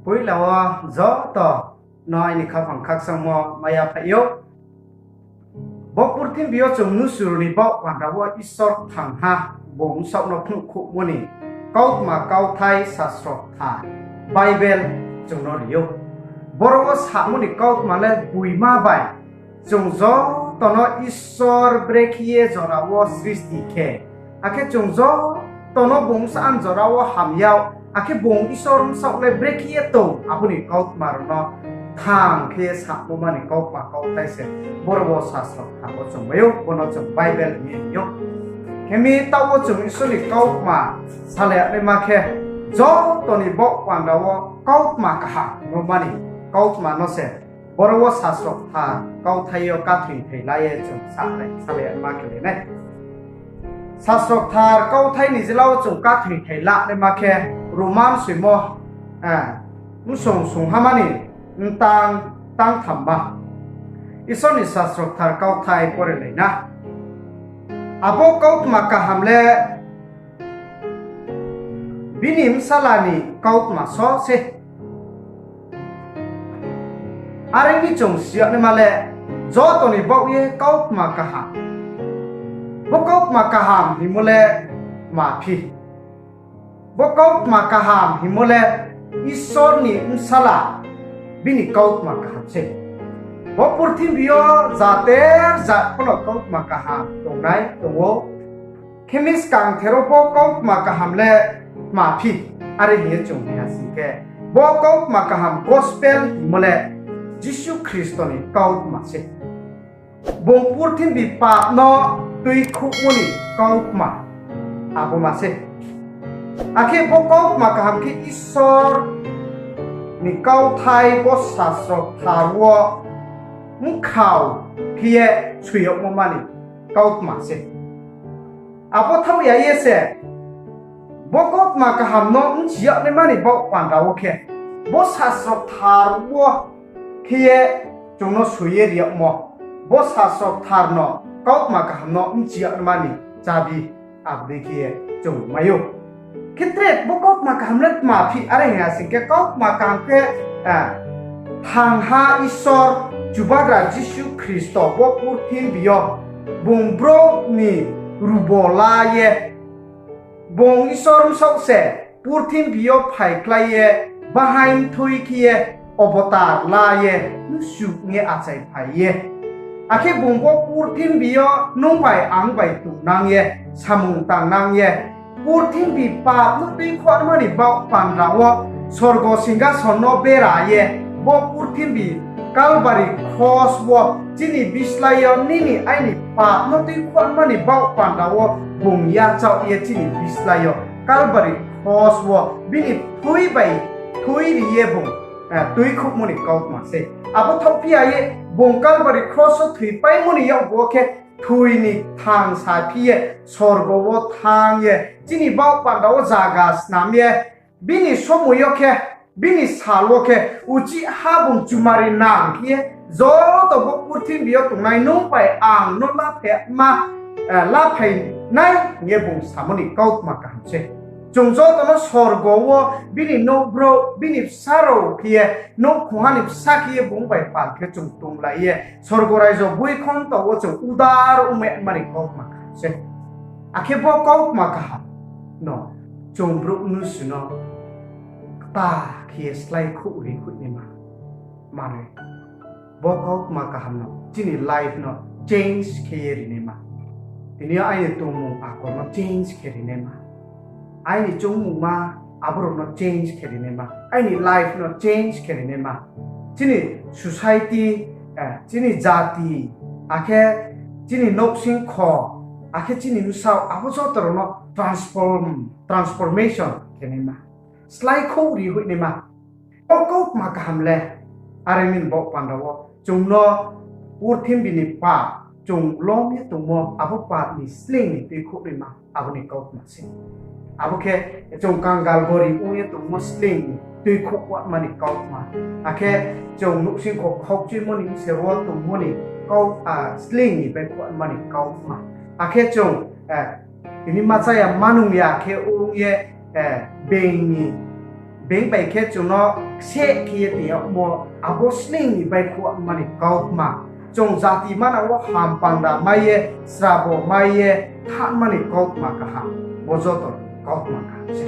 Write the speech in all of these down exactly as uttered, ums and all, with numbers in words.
Poila wo joto no aini khaphang khakchangmo maya phai ou. Bo purthimbi yo chung mnusu rao ni baoh panda wo Isor thangha, bung bsaoh no phnuhkhouhmo ni kautma kauthai sasro kthar, Bible chung no ri ou. Boro wo samo ni kautma le gboima bai chung joto no Isor brekhe ye jora wo srishti khe, akhe chung joto no bung bsa jora wo ham yag, akhe bung Isor bsaoh le brekhe ye tong, abo ni kautma rao no thang khe ye samo mani kautma kauthai se boro wo sasro kthar wo chung mai ou, bo no chung Bible hing ye hing ou. Khe mi taoh wo chung Isor ni kautma salai yag naima khe, joto ni baoh panda wo kautma kaham no mani kautma no se boro wo sasro kthar kauthai yo kathoithai la ye chung salai, salai yag naima khe le nai. Sasro kthar kauthai ni jela wo chung kathoithai la naima khe, Roman soimo, eh, bsong sungha mani btang, tangtham ma. Isor ni sasro kthar kauthai pore lai na. Abo kautma kaham le bini bsala ni kautma so se. Are mi chung si yag naima le, joto ni baoh ye kautma kaham. Bo kautma kaham hingmo le tma phi? Bo kautma kaham hingmo le Isor ni bsala, bini kautma kaham se. Bo purthimbi yo jater jat pho no kautma kaham tongnai tong ou. Khe mi skangther wo bo kautma kaham le tma phi? Are hing ye chung naiha sing khe, bo kautma kaham gospel hingmo le Jisu Khristo ni kautma se. Bung purthimbi pap no tuikhouhmo ni kautma, abo ma se. Akhe bo kautma kaham khe Isor ni kauthai bo sasro kthar wo bkhao khe ye soi yagmo mani kautma se. Abo thaoh ya ye se, bo kautma kaham no bchi yag naima ni baoh panda wo khe, bo sasro kthar wo khe ye chung no soi ye ri yagmo, bo sasro kthar no kautma kaham no bchi yag naima ni chabi, abo dei khe ye chung mai ou. Khe tre bo kautma kaham le tma phi? Are hing ya sing khe, kautma kaham khe, eh, thangha Isor Chubagra Jisu Khristo bo purthimbi yo bung brouh ni rubo la ye, bung Isor bsaoh se purthimbi yo phaikhlai ye, bahaing thui khe ye, obotar la ye, mnusu ong ye achaiphai ye. Akhe bung bo purthimbi yo nung bai ang bai tongnang ye, samung tangnang ye, purthimbi pap no tuikhouhma ni baoh panda wo, sorgo singkason no bera ye, bo purthimbi Kalbari kros wo chini bislái yo nini aini pap no tuikhouhma ni baoh panda wo bung yachaoh ye chini bislái yo Kalbari kros wo bini thui bai thui ri ye bung, eh, tuikhouhmo ni kautma se. Abo thaohphi ya ye bung Kalbari kros wo thoipaimo ni yakgu wo khe thoi ni thang saphi ye sorgo wo thanng ye chini baoh panda wo zaga snam ye, bini somoi yo khe, bini sal wo khe, uchih ha bung chumari nang khe ye, joto bo purthimbi yo tongnai nung bai ang no laphai ma, eh, laphai nai hing ye bung samo ni kautma kaham se. Chung joto no sorgo wo bini nouh brouh, bini bsa rao khe ye, nouhkhongha ni bsa khe ye bung bai pal khe chung tonglai ye, sorgo raijo boikhonto wo chung udar ongmai mani kautma kaham se. Akhe bo kautma kaham no chung brouh mnusu no kta khe ye slái khouh ri hoih naima. Mane, bo kautma kaham no chini life no change khe ye ri naima. Tini yo aini tongmung akol no change khe ri naima. Aini choungmungma, abo rao no change khe ri naima. Aini life no change khe ri naima. Chini society, eh, chini jati, akhe chini nouhsingkho, akhe chini bsaoh, abo joto rao no transform, transformation khe naima. Slái khouh ri hoih naima. O kautma kaham le, are ni baoh panda wo chung no purthimbi ni pap, chung lom ye tongmo, abo pap ni sleing ni tuikhouh naima, abo ni kautma se. Abo khe chung kangal gori ong ye tongmo sleing ni tuikhouh wama ni kautma. Akhe chung nouhsingkho khaukchuimo ni bsero tongmo ni kau, ah, sleing ni baihkhouhma ni kautma. Akhe chung, eh, tini ma chaya ma nung ya khe ong ye, eh, being ni Being bai khe chung no kse khe ye tong yagmo, abo sleing ni baihkhouhma ni kautma. Chung jati manang wo ham panda mai ye, srabo mai ye, thanngma ni kautma kaham. Bo joto ni kautma kaham se.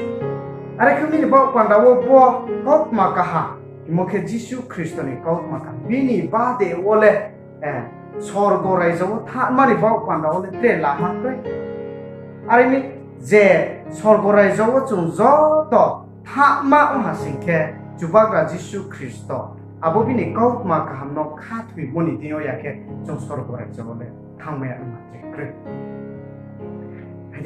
Are khe bini baoh panda wo bo kautma kaham hingmo khe Jisu Khristo ni kautma kaham. Bini bade wo le, eh, sorgo raijo wo thanngma ni baoh panda wo le tre lama kroi. Are mi je sorgo raijo wo chung joto thanngma ong ha sing khe, Chubagra Jisu Khristo, abo bini kautma kaham no khathoimo ni deing yo ya khe, chung sorgo raijo wo le thanngmai ya ongma tre kroi.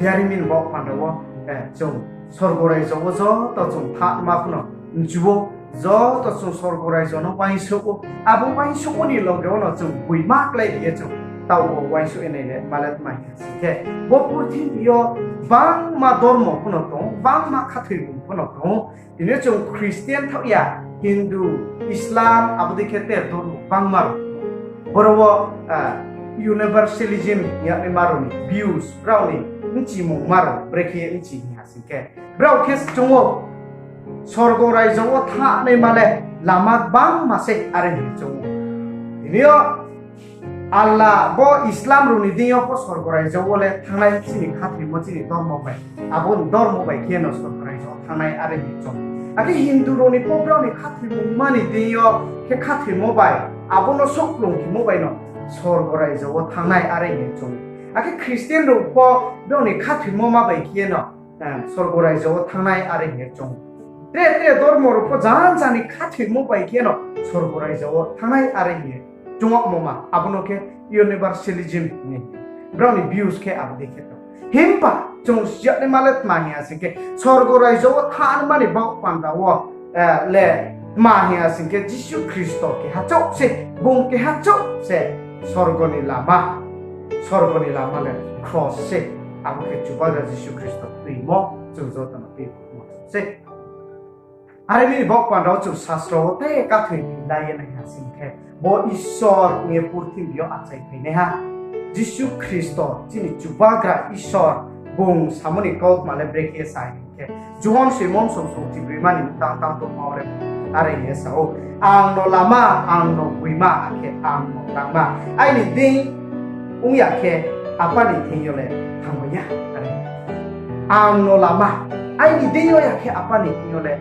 Are mi ni baoh panda wo, eh, chung sorgo raijo wo joto chung thanngma pho no mchu ou, joto chung sorgo raijo no uaingsouh ou. Abo uaingsouhmo ni loge wo no chung boima klái ri ye chung taoh wo uaingsouh ye nai le ma le tma hing sing khe, bo purthimbi yo bangma dormo pho no tong ou, bangma khathoimung pho no tong ou. Tini yo chung Christian thaoh ya, Hindu, Islam, abo dei khe te dormo bangma rao. Boro wo, ah, universalism hing yagnaima rao ni views, brao ni bchimungma rao brekhe ye bchi hing ha sing khe, brao khe chung ou, sorgo raijo wo thanngnaima le lama bangma se are hing chung ou. Tini yo Allah bo Islam rao ni deing yo pho sorgo raijo wo le thanngnai, chini khathoimo, chini dormo bai, abo ni dormo bai khe no sorgo raijo wo thanngnai are hing chung. Akhe Hindu rao ni pho brao ni khathoimungma ni deing yo khe khathoimo bai, abo no souhplung khemo bai no sorgo raijo wo thanngnai are hing chung. Akhe Christian rao pho brao ni khathoimo ma bai khe no, eh, sorgo raijo wo thanngnai are hing chung. Tre tre dormo rao pho janja ni khathoimo bai khe no sorgo raijo wo thanngnai are hing ye chung yagmo ma, abo no khe universalism hing ye. Brao ni views khe abo dei khe tong. Himba chung siyagnaima le tma hing ha sing khe, sorgo raijo wo thanngma ni baoh panda wo, eh, le tma hing ha sing khe, Jisu Khristo keha chouh se, bung keha chouh se sorgo ni lama, sorgo ni lama le kros se, abo khe Chubagra Jisu Khristo tuimo chung joto no tuimo se. Are mi ni baoh panda wo chung sasro wo te kathoi lai ye nai ha sing khe, bo Isor ong ye purthimbi yo achaiphai naiha, Jisu Khristo chini Chubagra Isor, bung samo ni kautma le brekhe sa hing khe, Johon soimo bsong song chibrima ni tang tang tongma wo le are hing ye sa ou, Ang no lama, ang no gboima, akhe ang no tangma. Aini deing ong ya khe Apa ni thing yo le thanngmai ya. Are, ang no lama, aini deing yo ya khe Apa ni thing yo le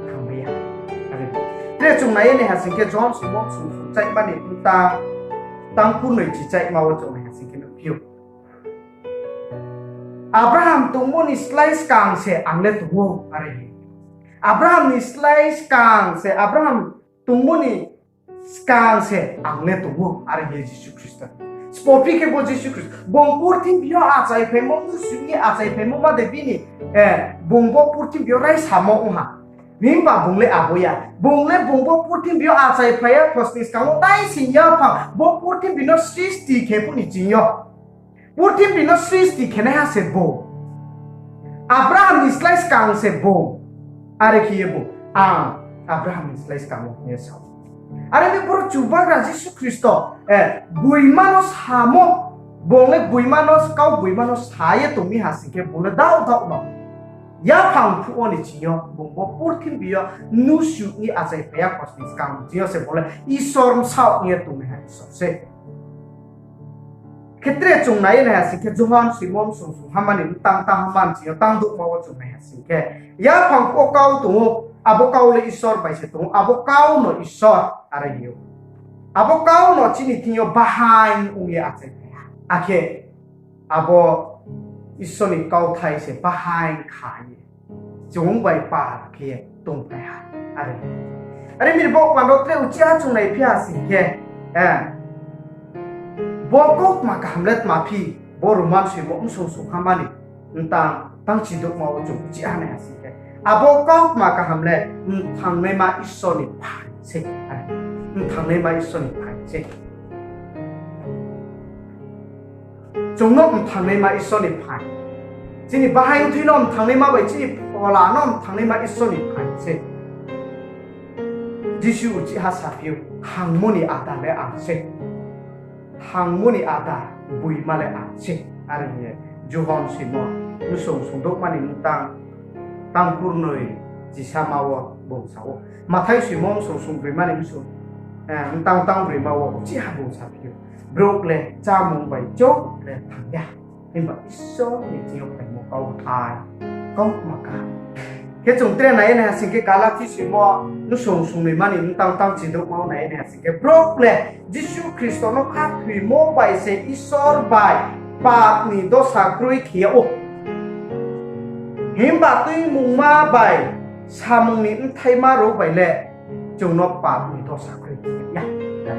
thanngmai ya. Are, tre chung nai ye nai ha sing khe Johon soimo bsong song chaima ni tang, tang kurnoi chichaima wo chung nai ha sing khe nuhphi ou. Abraham tongmo ni slái skang se ang le tong ou, are hing. Abraham ni slái skang se, Abraham tongmo ni skang se ang le tong ou, are hing ye Jisu Khristo. Sbo phi khe bo Jisu Khristo, bung purthimbi yo achaiphaimo, mnusu ni achaiphaimo ma de bini, eh, bung bo purthimbi yo raisamo ong ha. Himba bung le abo ya. Bung le bung bo purthimbi yo achaiphai ya, khosni skang wo tai sing ya phang, bo purthimbi no sristi khe phuh ni ching yo. Purthimbi no sristi khenaiha se bung. Abraham ni slái skang se bung. Are khe ye bung, ang Abraham ni slái skang wo hing ye sa ou. Are mi boro Chubagra Jisu Khristo, eh, gboima no samo, bung le gboima no, kau gboima no sa ye tong mi ha sing khe, bung le daoh daoh no yaphang phuh wo ni ching yo, bung bo purthimbi yo mnusu ni achaiphai ya khosni skang ching yo se bung le Isor bsaoh ong ye tongnaiha Isor se. Khe tre chung nai ye nai ha sing khe, Johon soimo bsong song hamma ni tang tang hamma ni ching yo tang douhma wo chung nai ha sing khe, yaphang phuh wo kau tong ou, abo kau le Isor bai se tong ou, abo kau no Isor are hing ou. Abo kau no chini thing yo bahaing ong ye achaiphai ha. Akhe abo Isor ni kauthai se bahaing kha ye chung bai par khe ye tongphai ha. Are, are mi ni baoh panda wo tre uchih ha chung naiphi ha sing khe, eh, bo kautma kaham le tma phi, bo Roman soimo bsong song hamma ni tang, tang chidouhma wo chung uchih ha nai ha sing khe, abo kautma kaham le mthangnaima Isor ni phaing se. Are, mthangnaima Isor ni phaing se. Chung no mthangnaima Isor ni phaing. Chini bahaing thoi no mthangnaima bai chini phola no mthangnaima Isor ni phaing se. Jisu uchih ha saphi ou, hangmo ni adar le ang se. Hangmo ni adar, gboima le ang se. Are hing ye Johon soimo bsong song douhma ni tang, tang kurnoi chisama wo bung sa ou. Mathai soimo bsong sung broima ni bsong, eh, mtang tang broima wo uchih ha bung saphi ou. Brouh le chámung bai chouh le thang ya. Himba Isor ni thing yo phaimo kau hai, kautma kaham. Khe chung tre nai ye naiha sing khe Galati soimo bsong sung noima ni mtang tang chidouhma wo nai ye naiha sing khe brouh le Jisu Khristo no khathoimo bai se Isor bai pap ni dosa kroi khe yag ou. Himba tuimungma bai samung ni bthaima rao bai le chung no pap ni dosa kroi khe yag ya.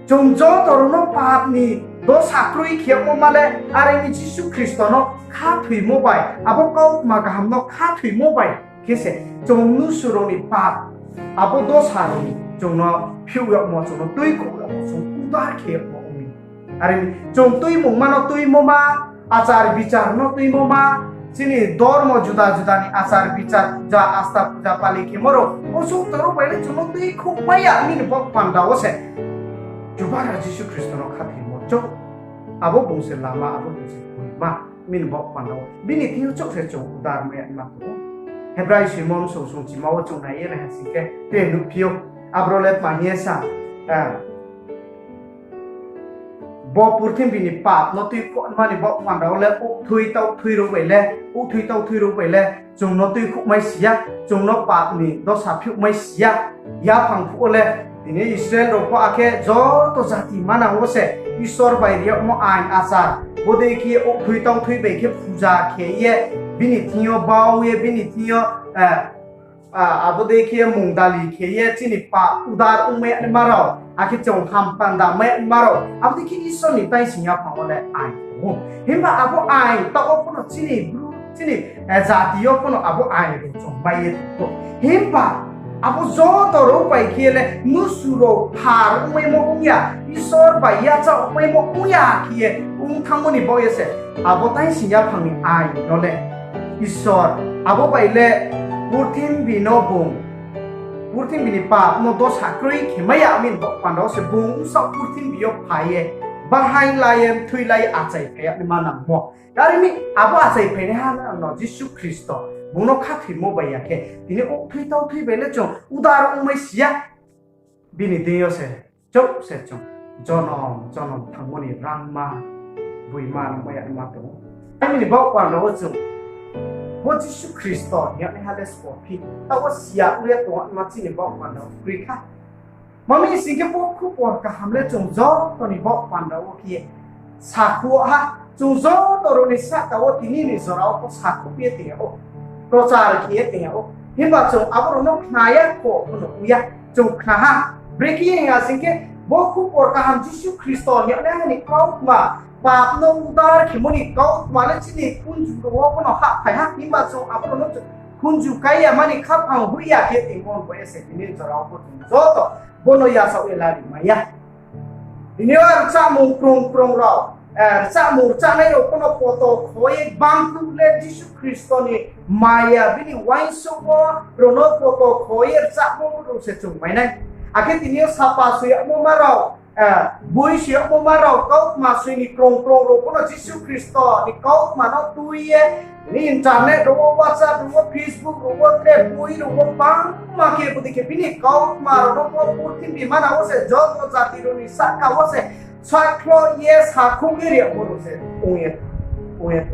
Chung joto rao no pap ni dosa kroi khe yagmo ma le, are mi Jisu Khristo no khathoimo bai, abo kautma kaham no khathoimo bai khe se chung mnusu rao ni pap, abo dosa rao ni chung no phiouh yagmo, chung no tuikhouh yagmo, chung udar khe yagmo ong mi. Are mi chung tuimungma no tuimo ma, achar bichar no tuimo ma, chini dormo juda juda ni achar bichar, puja asta, puja pali khemo rao, bo joto rao bai le chung no tuikhouhmai ya mi ni baoh panda wo se Chubagra Jisu Khristo no khathoimo chouh. Abo bung se lama, abo bung se khoima mi ni baoh panda wo bini thing yo chouh se chung udar mai ya ma tong ou. Hebrai soimo bsong sung chima wo chung nai ye naiha sing khe tre nuhphi ou. Abro le tma hing ye sa, eh, bo purthimbi ni pap no tuikhouhma ni baoh panda wo le ukthui tauthui rao bai le, ukthui tauthui rao bai le chung no tuikhouhmai si ya, chung no pap ni dosa phiouhmai si ya. Yaphang phuh wo le tini Israel rao pho akhe joto jati manang wo se Isor bai ri yagmo ain achar, bodei khe ukthui tauthui bai khe puja khe ye, bini thing yo bau ye, bini thing yo, eh, abo dei khe mungdali khe ye chini pap udar ongmai ya ma rao, akhe chung ham panda mai ya ma rao, abo dei khe Isor ni taising yaphang wo le ain tong ou. Himba abo ain taoh wo pho no chini bru, chini, eh, jati yo pho no abo ain rao chung mai ye tong ou. Himba abo joto rao bai khe le mnusu rao phar ongmaimo ong ya, Isor bai yachaoh ongmaimo ong ya khe ye ong thanngmo ni baoh ye se abo taising yaphang ni ain no le Isor abo bai le purthimbi no bung, purthimbi ni pap no dosa kroi khe mai ya mi ni baoh panda wo se bung bsaoh purthimbi yo phai ye, bahaing la ye, mthui la ye achai phai ya ni ma nangmo. Are mi abo achai phainaiha no Jisu Khristo, bung no khathoimo bai ya khe tini ukthui tauthui bai le chung udar ongmai si ya. Bini deing yo se chouh se chung jonom jonom thanngmo ni rangma, boima nangmai ya ma tong ou. Are mi ni baoh panda wo chung bo Jisu Khristo hing yagnaiha le sbo phi, taoh wo siya ong ye tongma chini baoh panda wo kroi kha. Tma mi sing khe bo khupor kaham le chung joto ni baoh panda wo khe ye sakhouh ha, chung joto rao ni sahka wo tini ni jora wo pho sakhouh ye tong yag ou, prochar khe ye tong yag ou. Himba chung abo rao no khna ya kho pho no ong ya, chung khna ha. Brekhe hing ya sing khe, bo khupor kaham Jisu Khristo ni yagnaiha ni kautma, pap no udar khemo ni kautma le chini khunju rao wo pho no hahphai ha, himba chung abo rao no khunju kai ya mani khaphang hoih ya khe tongmo bo ye se tini jora wo pho chung joto bo no yachaoh ye lari mai ya. Tini yo rchamung krung krung rao, eh, rchamung rchanai rao pho no poto kho ye bangkruh le Jisu Khristo ni maya bini uaingsouhmo rao no poto kho ye rchamo rao se chung mai nai. Akhe tini yo sapa soi yagmo ma rao, eh, boi soi yagmo ma rao, kautma soi ni krung krung rao pho no Jisu Khristo ni kautma no tui ye, ni internet rao wo, WhatsApp rao wo, Facebook rao wo, tre boi rao wo, bangma khe bodei khe bini kautma rao no pho purthimbi manang wo se joto jati rao ni sahka wo se sakhlo ye sakhouh ye ri yagmo rao se ong ye, ong ye.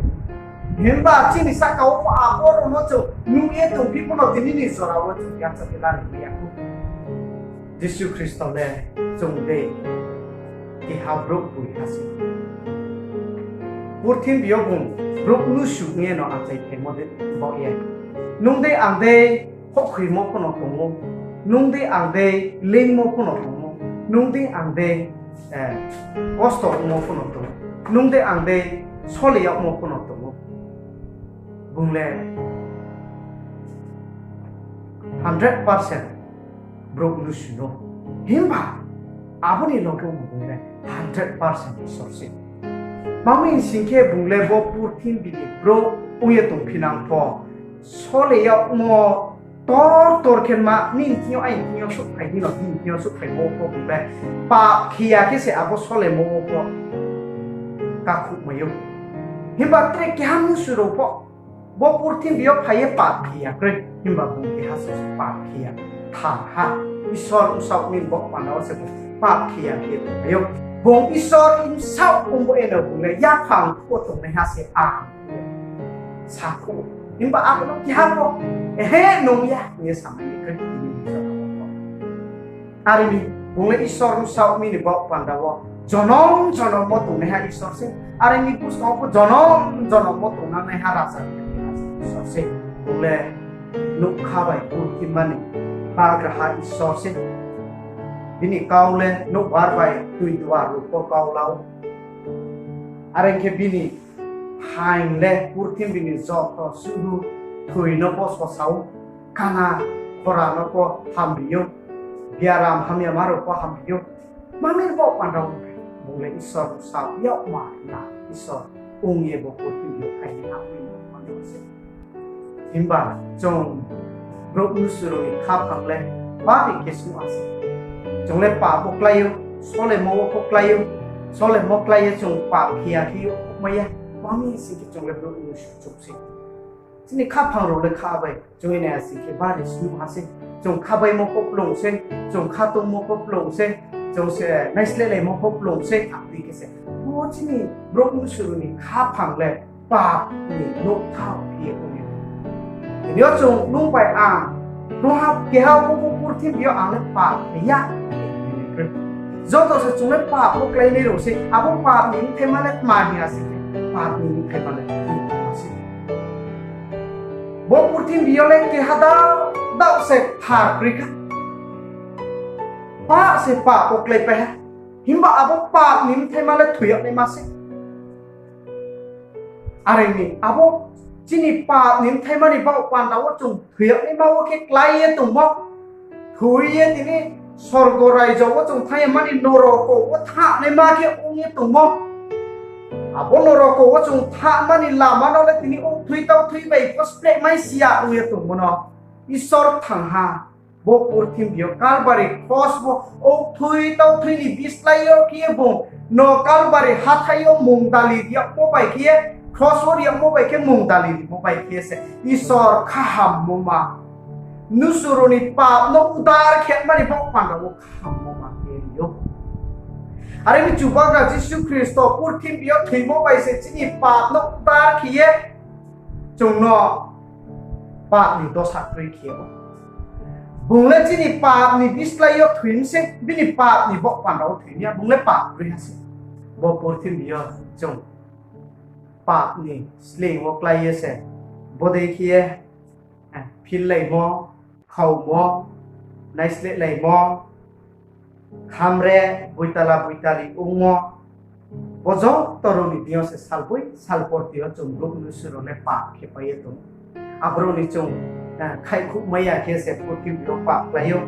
Himba chini sahka wo pho abo rao no chung nuh ye tongphi pho no tini ni jora wo chung yachaoh ye lari mai ya khou. Jisu Khristo le chung dei keha brouh boi ha se. Purthimbi yo bung brouh mnusu ong ye no achai phaimo dei baoh ye. Nung dei ang dei houhkhoimo pho no tong ou. Nung dei ang dei leingmo pho no tong ou. Nung dei ang dei, eh, kosto ongmo pho no tong ou. Nung dei ang dei sole yagmo pho no tong ou. Bung le hundred percent brouh mnusu no. Himba abo ni loge wo bung le hundred percent Isor se. Tma mi sing khe bung le bo purthimbi ni brouh ong ye tongphinang pho, sole yagmo tor tor khe ma nini thing yo, aini thing yo souhphai hing no, nini thing yo souhphaimo pho bung le pap khe ya khe se abo solemo wo pho kakhouhmai ou. Himba tre keha mnusu rao pho Bo purthimbi yo phai ye pap khe ya kroi, himba bung keha se pap khe ya. Thanng ha, Isor bsaoh mi baoh panda wo se bung pap khe ya khe ye tongphai ou. Bung Isor bsaoh ong bo eno bung le yaphang phuh wo tongnaiha se ang sakhouh. Himba abo no keha pho, ehe, nung ya hing ye samai ni kroi. Are mi, bung le Isor bsaoh mi ni baoh panda wo jonom jonom wo tongnaiha Isor se. Are mi buskang wo pho jonom jonom wo tongnaiha raja Isor se. Bung le nougkha bai purthima ni bagraha Isor se. Bini kau le nouhbar bai tui duar rao pho kau la ou. Are khe bini phaing le purthimbi ni joto sudu thoi no pho sosa ou, kana khora no pho hamri ou, biaram hamyama rao pho hamri ou. Mami baoh panda wo bung le Isor bsaoh yagma na Isor ong ye bo purthimbi yo phai ye ha ong ye tongma se. Himba chung brouh mnusu rao ni khaphang le bari khe snuh ha se. Chung le pap wo klái ou, solemo wo pho klái ou, solemo klái ye chung pap khe ya khe ou, mai ya. Mami sing khe chung le brouh mnusu chung se. Chini khaphang rao le kha bai chung nai ya sing khe bari snuh ha se. Chung khabaimo pho plung se, chung khatungmo pho plung se, chung se naislelaimo pho plung se, abo dei khe se. Bo chini brouh mnusu rao ni khaphang le pap ni nouhthaoh khe ye ong ye. Tini yo chung nung bai ang, nung ha keha bo purthimbi yo ang le pap khe ya. Joto se chung le pap wo kláinai rao se, abo pap ni bthaima le tma hing ya se khe, pap ni bthaima le tma se. Bo purthimbi yo le keha da, daoh se thar kroi kha. Pap se pap wo kláipai ha. Himba abo pap ni bthaima le thoi yag naima se. Are mi, abo chini pap ni bthaima ni baoh panda wo chung thoi yag naima wo khe klái ye tongmo. Thoi ye tini sorgo raijo wo chung thanng ye mani noroko wo thanng naima khe ong ye tongmo. Abo noroko wo chung thanng mani lama no le tini oukthui taukthui bai pho spleh mai si ya ong ye tongmo no Isor thanng ha. Bo purthimbi yo Kalbari kros wo oukthui taukthui ni bislái yo khe ye bung no Kalbari hathái yo mungdali ri yagmo bai khe ye, kros wo ri yagmo bai khe mungdali rimo bai khe se Isor khahammo ma, mnusu rao ni pap no udar khe mani baoh panda wo khahammo ma khe ri ou. Are mi Chubagra Jisu Khristo purthimbi yo thoimo bai se chini pap no udar khe ye chung no pap ni dosa kroi khe ou. Bung le chini pap ni bislái yo thoi mi se, bini pap ni baoh panda wo thoi mi ya, bung le pap kroi ha se. Bo purthimbi yo chung pap ni sleing wo klái ye se, bodei khe ye, eh, phillaimo, khaomo, naislelaimo, khamre, boitala boitali ongmo, bo joto rao ni deing yo se salboi salporti yo chung brouh mnusu rao le pap khe pai ye tong. Abo rao ni chung, eh, khaihkhouh mai ya khe se purthimbi yo pap klái ou.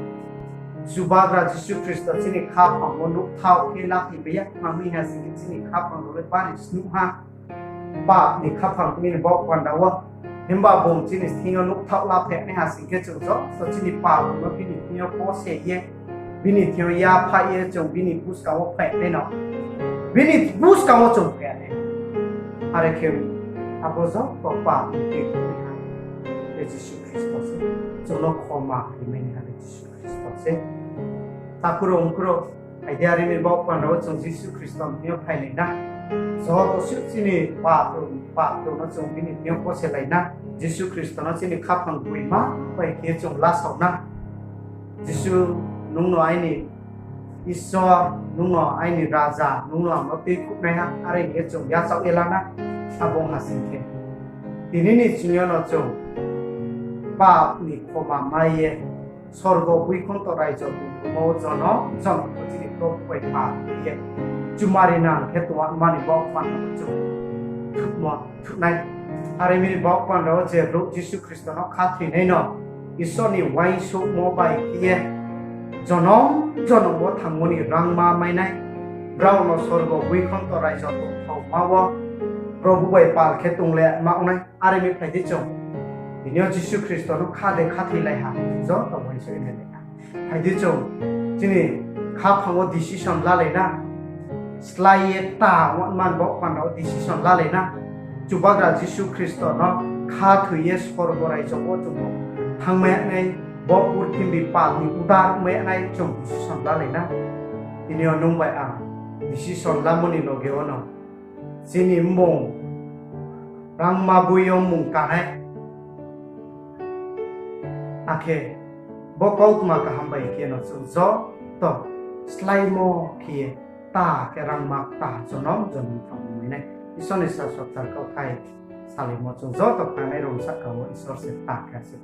Chubagra Jisu Khristo chini khaphang wo nouhthaoh khe laphai bai ya, mami ha sing khe chini khaphang rao le bari snuh ha. Pap ni khaphang nini baoh panda wo. Himba bung chini thing yo nouhthaoh laphainaiha sing khe chung joto chini pap no bini thing yo pose ye, bini thing yo yaphaih ye chung bini buskang wo phainai no. Bini buskang wo chung phainai. Are khe abo joto pap ni tui khe ha. Be Jisu Khristo se. Chung no khoma rimai ni ha be Jisu Khristo se. Takhu rao, mkhu rao, phai di, are mi baoh panda wo chung Jisu Khristo ni thing yo phailai na. Joto suh chini pap rao, pap rao no chung bini thing yo pose lai na. Jisu Khristo no chini khaphang gboima bai khe chung lasao na. Jisu, nung no aini Isor, nung no aini Raja, nung no ang no tuikhouhnaiha, are hing ye chung yachaoh ye la na. Abo ong ha sing khe, tini ni ching yo no chung pap ni khoma mai ye, sorgo boikhonto raijo tongthoma wo jonom jonom wo chini Probhu bai pap khe ye, chumari nang khe tongmani baoh panda wo chung thuhmo thuhnai. Are mi ni baoh panda wo je brouh Jisu Khristo no khathoinai no Isor ni uaingsouhmo bai khe ye jonom jonom wo thangmo ni rangma mai nai. Brao no sorgo boikhonto raijo tongthoma wo Probhu bai pal khe tong le ma ong nai. Are mi phai di chung, tini yo Jisu Khristo no kha de khathoilai ha, joto uaingsouh ye nai lai ha. Phai di chung, chini khaphang wo decision lalai na, slái ye ta ongmani baoh panda wo decision lalai na, Chubagra Jisu Khristo no khathoi ye sorgo raijo wo chung thanngmai nai, bo purthimbi pap ni uda ongmai nai chung decision lalai na. Tini yo nung bai ang decision lamo ni loge wo no chini mmung rangma boi yo mmung kanai. Akhe bo kautma kaham bai khe no chung joto sláimo khe ye ta khe rangma ta jonom jonom thanngmai nai. Isor ni sasokchar kauthai salaimo chung joto khnanai rao sahka wo Isor se ta khe se